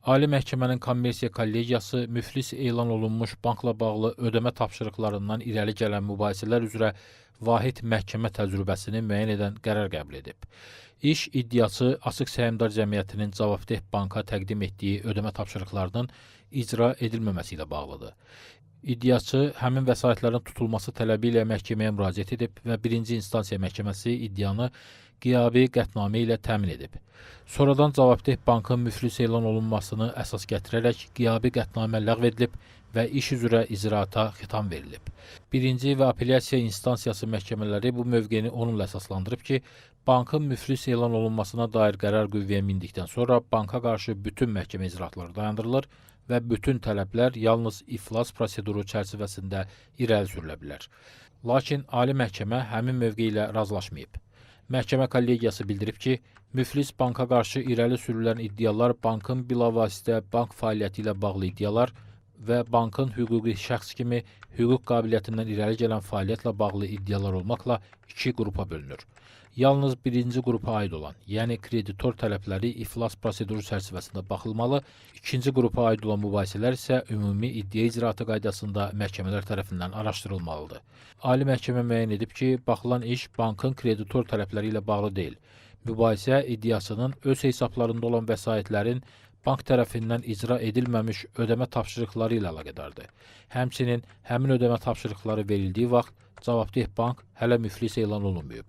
Ali Məhkəmənin Kommersiya Kollegiyası müflis elan olunmuş bankla bağlı ödəmə tapşırıqlarından irəli gələn mübahisələr üzrə vahid məhkəmə təcrübəsini müəyyən edən qərar qəbul edib. İş iddiaçı Açıq Səhmdar Cəmiyyətinin cavabdeh banka təqdim etdiyi ödəmə tapşırıqlarının icra edilməməsi ilə bağlıdır. İddiaçı həmin vəsaitlərin tutulması tələbi ilə məhkəməyə müraciət edib və birinci instansiya məhkəməsi iddianı qiyabi qətnamə ilə təmin edib. Sonradan cavabdeh bankın müflis elan olunmasını əsas gətirərək qiyabi qətnamə ləğv edilib və iş üzrə icraata xitam verilib. Birinci və apellyasiya instansiyası məhkəmələri bu mövqeyini onunla əsaslandırıb ki, bankın müflis elan olunmasına dair qərar qüvvəyə mindikdən sonra banka qarşı bütün məhkəmə icraatları dayandırılır və bütün tələblər yalnız iflas proseduru çərçivəsində irəli sürülə bilər. Lakin Ali Məhkəmə həmin mövqe ilə razılaşmayıb. Məhkəmə kollegiyası bildirib ki, müflis banka qarşı irəli sürülən iddialar bankın bilavasitə bank fəaliyyəti ilə bağlı iddialar və bankın hüquqi şəxs kimi hüquq qabiliyyətindən irəli gələn fəaliyyətlə bağlı iddialar olmaqla iki qrupa bölünür. Yalnız birinci qrupa aid olan, yəni kreditor tələbləri iflas proseduru çərçivəsində baxılmalı, ikinci qrupa aid olan mübahisələr isə ümumi iddia icraatı qaydasında məhkəmələr tərəfindən araşdırılmalıdır. Ali Məhkəmə müəyyən edib ki, baxılan iş bankın kreditor tələbləri ilə bağlı deyil. Mübahisə iddiasının öz hesablarında olan vəsaitlərin bank tərəfindən icra edilməmiş ödəmə tapşırıqları ilə əlaqədardır. Həmçinin həmin ödəmə tapşırıqları verildiyi vaxt cavabdeh bank hələ müflis elan olunmayıb.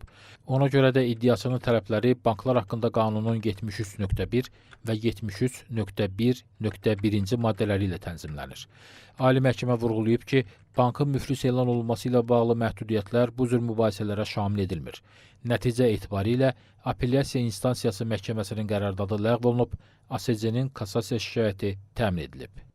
Ona görə də iddiaçının tələbləri banklar haqqında qanunun 73.1 və 73.1.1-ci maddələri ilə tənzimlənir. Ali Məhkəmə vurğulayıb ki, bankın müflis elan olunması ilə bağlı məhdudiyyətlər bu cür mübahisələrə şamil edilmir. Nəticə etibarilə apellyasiya instansiyası məhkəməsinin qərardadı ləğv olunub, ASC-nin kassasiya şikayəti təmin edilib.